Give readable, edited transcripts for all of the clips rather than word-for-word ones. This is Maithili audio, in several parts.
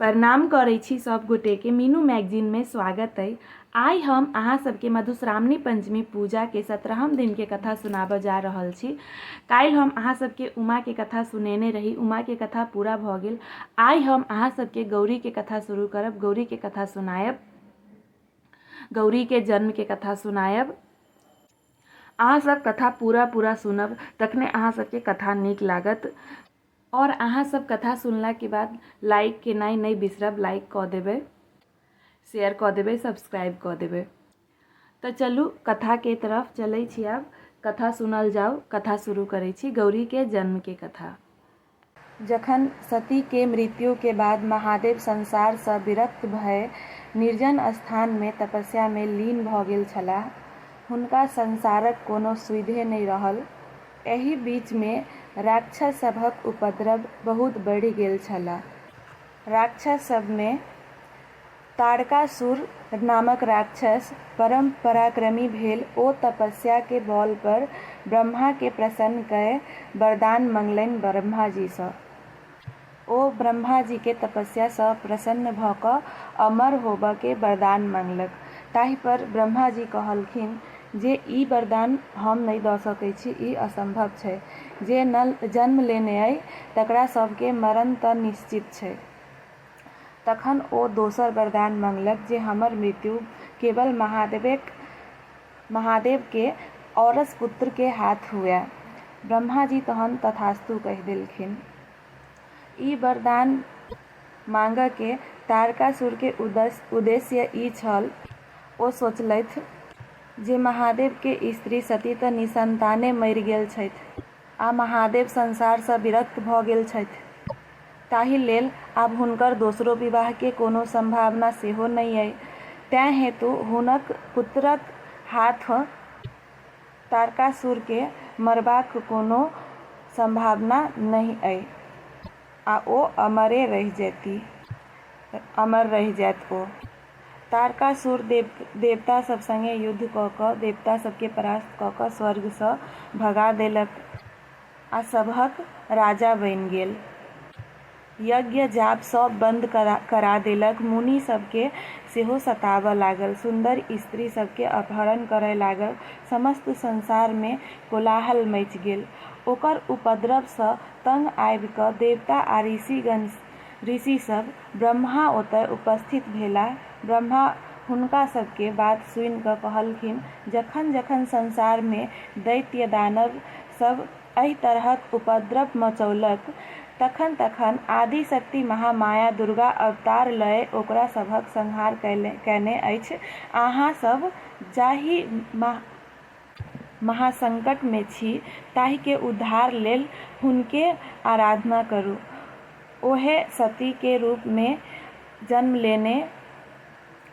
प्रणाम करै छी सब गोटे के मीनू मैगजीन में स्वागत अइ। आइ हम अहाँ सबके मधुश्रावणी पंचमी पूजा के 17हम दिन के कथा सुनाबऽ जा रहल छी। काल्हि हम अहाँ सबके उमा के कथा सुनेने रही, उमा के कथा पूरा भऽ गेल। आइ हम अहाँ सबके गौरी के कथा शुरू करब, गौरी के कथा सुनायब, गौरी के जन्म के कथा सुनायब। अहाँ सब कथा पूरा पूरा सुनब तखने अहाँ सबके कथा नीक लागत। आओर अहाँ सब कथा सुनलाके बाद लाइक केनाइ नहि बिसरब, लाइक कऽ देबै, शेयर कऽ देबै, सब्सक्राइब कऽ देबै। तऽ चलू कथाके तरफ चलै छी। आब कथा सुनल जाउ। कथा शुरू करै छी, गौरीके जन्मके कथा। जखन सतीके मृत्युके बाद महादेव संसारसँ विरक्त भए निर्जन स्थानमे तपस्यामे लीन भऽ गेल छलाह। हुनका संसारक कोनो सुइधे नहि रहल। एहि बीचमे राक्षससभक उपद्रव बहुत बढ़ि गेल छल। राक्षससभमे ताड़कासुर नामक राक्षस परम पराक्रमी भेल। ओ तपस्याक बल पर ब्रह्माकेँ प्रसन्न कए वरदान मंगलनि ब्रह्माजीसँ। ओ ब्रह्माजीकेँ तपस्यासँ प्रसन्न भऽ कऽ अमर होबऽके वरदान मँगलक। ताहिपर ब्रह्माजी कहलखिन जे ई वरदान हम नहि दऽ सकै छी, ई असम्भव छै। जे नल जन्म लेने अइ तकरा सभके मरण तऽ निश्चित छै। तखन ओ दोसर वरदान मँगलक जे हमर मृत्यु केवल महादेवेक महादेवके औरस पुत्रके हाथ हुअए। ब्रह्माजी तहन तथास्तु कहि देलखिन। ई वरदान माँगऽके तारकासुरके उद्देश्य ई छल, ओ सोचलथि जे महादेवके स्त्री सती तऽ निसन्ताने मरि गेल छथि आ महादेव संसारसँ विरक्त भऽ गेल छथि। ताहि लेल आब हुनकर दोसरो विवाहके कोनो सम्भावना सेहो नहि अइ। तेँ हेतु हुनक पुत्रक हाथ तारकासुरके मरबाक कोनो सम्भावना नहि अइ आ ओ अमरे रहि जेती। अमर रहि जाएत ओ। तारकासुर देवता सभ संगे युद्ध कऽ कऽ देवता सभके परास्त कऽ कऽ स्वर्गसँ भगा देलक आ सबहक राजा बनि गेल। यज्ञ जाप सभ बन्द करा देलक। मुनि सभकेँ सेहो सताबऽ लागल। सुन्दर स्त्री सभकेँ अपहरण करय लागल। समस्त संसारमे कोलाहल मचि गेल। ओकर उपद्रवसँ तंग आबि कऽ देवता आ ऋषिगण ऋषि सभ ब्रह्मा ओतय उपस्थित भेलाह। ब्रह्मा हुनका सभकेँ बात सुनि कऽ कहलखिन, जखन-जखन संसारमे दैत्य-दानव सभ एहि तरहक उपद्रव मचौलक, तखन-तखन आदिशक्ति महामाया दुर्गा अवतार लए ओकरा सभक संहार कएने अछि। अहाँ सभ जाहि महासंकट मे छी ताहि के उद्धार लेल हुनके आराधना करू। ओएह सती के रूप मे जन्म लेने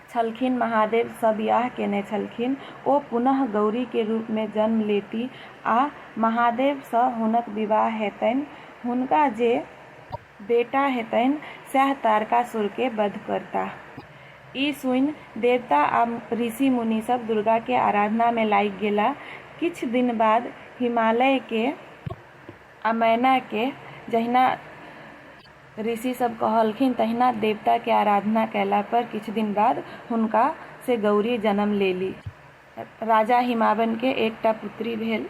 छलखिन, महादेव सँ बियाह केने छलखिन। ओ पुनः गौरी के रूप मे जन्म लेती आ महादेव सँ हुनक विवाह हेतनि। हुनका जे बेटा हेतनि सैह तारकासुर के वध करताह। ई सुनि देवता आ ऋषि-मुनि सब दुर्गा के आराधना मे लागि गेलाह। किछु दिन बाद हिमालय के आ मैना के जहिना ऋषि सब कहलखिन तहिना देवता के आराधना कयला पर किछु दिन बाद हुनका से गौरी जन्म लेली। राजा हिमावन के एकटा पुत्री भेल।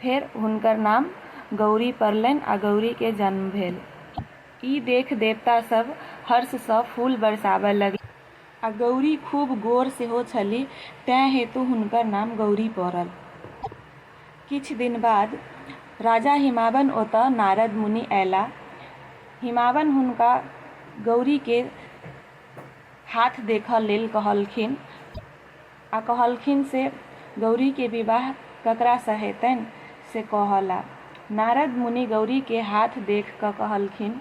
फेर हुनकर नाम गौरी पड़लनि आ गौरी के जन्म भेल। ई देख देवता सब हर्ष सँ फूल बरसाबय लगला। आ गौरी खूब गोर सेहो छली तेँ हेतु हुनकर नाम गौरी पड़ल। किछु दिन बाद राजा हिमावन ओतय नारद मुनि अयलाह। हिमावन हुनका गौरी के हाथ देखऽ लेल कहलखिन आ कहलखिन से गौरी के विवाह ककरा सँ हेतनि से कहऽ ला। नारद मुनि गौरी के हाथ देख कऽ कहलखिन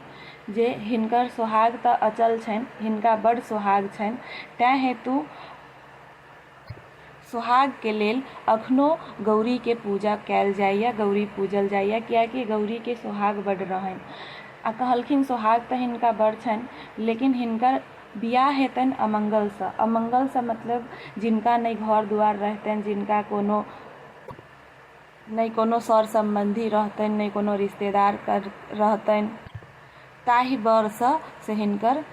जे हिनकर सोहाग तऽ अचल छनि, हिनका बड्ड सोहाग छनि, तेँ हेतु सोहाग के लेल अखनो गौरी के पूजा कयल जाइए, गौरी पूजल जाइए, किएकि गौरी के सोहाग बड्ड रहनि। आ कहलखिन सोहाग तऽ हिनका बड़ छनि, लेकिन हिनकर बियाह हेतनि अमंगलसँ। अमंगलसँ मतलब जिनका नहि घर दुआर रहतनि, जिनका कोनो नहि कोनो सर सम्बन्धी रहतनि, नहि कोनो रिश्तेदार रहतनि। ताहि बरसँ से हिनकर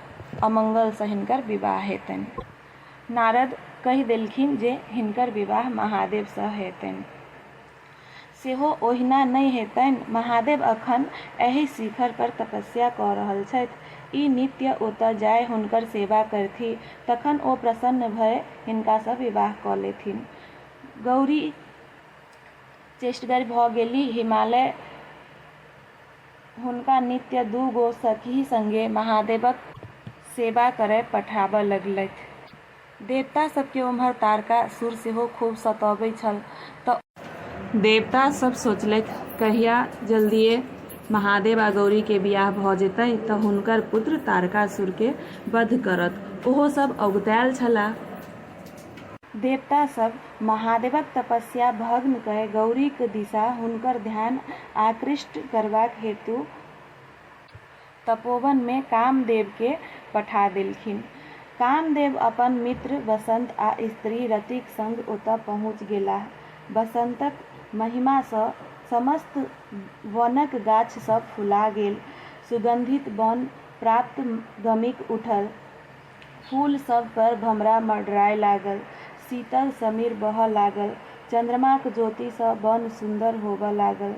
अमंगलसँ हिनकर विवाह हेतनि। नारद कहि देलखिन जे हिनकर विवाह महादेवसँ हेतनि। सेहो ओहिना नहि हेतनि। महादेव अखन एहि शिखर पर तपस्या कऽ रहल छथि। ई नित्य ओतए जाए हुनकर सेवा करथि। तखन ओ प्रसन्न भए हिनकासँ विवाह कऽ लेथिन। गौरी चेष्टगर भऽ गेलीह। हिमालय हुनका नित्य दू गो सखी संगे महादेवक सेवा करए पठाबए लगलथि। देवता सभकेँ ओम्हर तारकासुर सेहो खूब सतऽबै छल तँ। देवता सभ सोचलथि कहिया जल्दिये महादेव आ गौरीकेँ बियाह भऽ जेतै तँ हुनकर पुत्र तारकासुरकेँ वध करत। ओहो सभ औगतायल छलाह। देवता सभ महादेवक तपस्या भग्न कए गौरीक दिशा हुनकर ध्यान आकृष्ट करबाक हेतु तपोवनमे कामदेवकेँ पठा देलखिन। कामदेव अपन मित्र वसन्त आ स्त्री रतिक संग ओतए पहुँच गेलाह। वसन्तक महिमासँ समस्त वनक गाछ सभ फुला गेल। सुगन्धित वन प्राप्त गमकि उठल। फूल सभ पर भमरा मड़राय लागल। शीतल समीर बहऽ लागल। चन्द्रमाक ज्योतिसँ वन सुन्दर होबऽ लागल।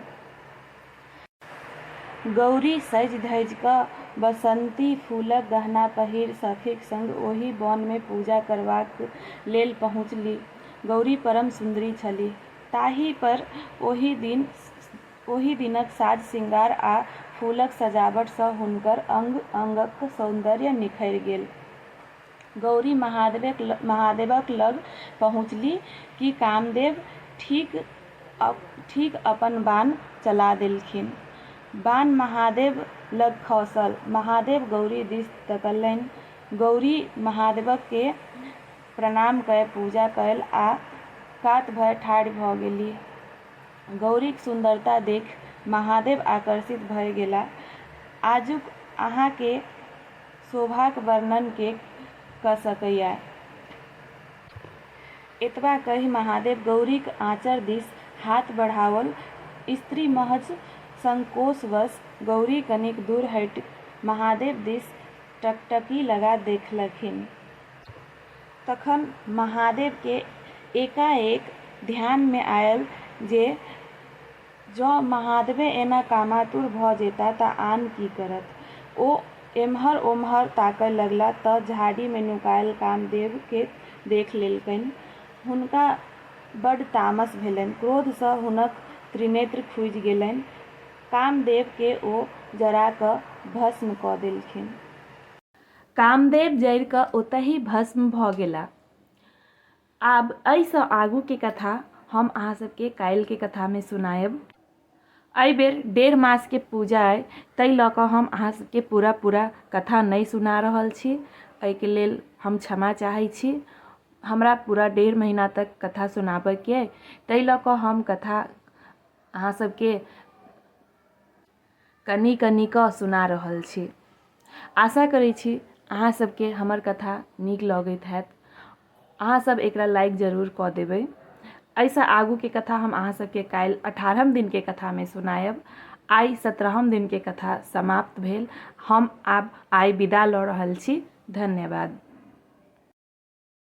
गौरी सजि-धजि कऽ बसन्ती फूलक गहना पहिरि सखीक संग ओहि वनमे पूजा करबाक लेल पहुँचलीह। गौरी परम सुन्दरी छलीह। ताहि पर ओहि दिनक साज-शृंगार आ फूलक सजावटसँ हुनकर अंग-अंगक सौन्दर्य निखरि गेल। गौरी महादेवक लग पहुँचलीह कि कामदेव ठीक अपन बाण चला देलखिन। बाण महादेव लग खसल। महादेव गौरी दिस तकलनि। गौरी महादेवकेँ प्रणाम कए पूजा कएल आ कात भए ठाढ़ि भए गेलीह। गौरीक सुन्दरता देखि महादेव आकर्षित भए गेलाह। आजुक अहाँकेँ शोभाक वर्णन के क सकैए? एतबा कहि महादेव गौरीक आँचर दिस हाथ बढ़ाओल। स्त्री महज संकोचवश गौरी कनिक दूर हटि महादेव दिस टकटकी लगा देखलखिन। तखन महादेव केँ एकाएक ध्यान मे आयल जे जँ महादेवे एना कामातुर भ जेता त आन की करत? ओ एम्हर-ओम्हर ताकय लगला त झाड़ी मे नुकायल कामदेव केँ देख लेलकनि। हुनका बड तामस भेलनि। क्रोध सँ हुनक त्रिनेत्र खुजि गेलनि। कामदेव केँ ओ जराकय भस्म क देलखिन। कामदेव जरिकय ओतहि भस्म भ गेलाह। आब एहिसँ आगूके कथा हम अहाँ सबके काल्हिके कथामे सुनायब। एहि बेर डेढ़ मासके पूजा अइ ताहि लऽ कऽ हम अहाँ सबके पूरा पूरा कथा नहि सुना रहल छी एहिके लेल हम क्षमा चाहै छी। हमरा पूरा डेढ़ महीना तक कथा सुनाबऽके अइ ताहि लऽ कऽ हम कथा अहाँ सबके कनि कनि कऽ सुना रहल छी। आशा करै छी अहाँ सबके हमर कथा नीक लगैत हैत। अहाँ सब एकरा लाइक जरूर कऽ देबै। एहिसँ आगूके कथा हम अहाँ सबके काल्हि अठारहम दिनके कथामे सुनायब। आइ सत्रहम दिनके कथा समाप्त भेल। हम आब आइ विदा लऽ रहल छी। धन्यवाद।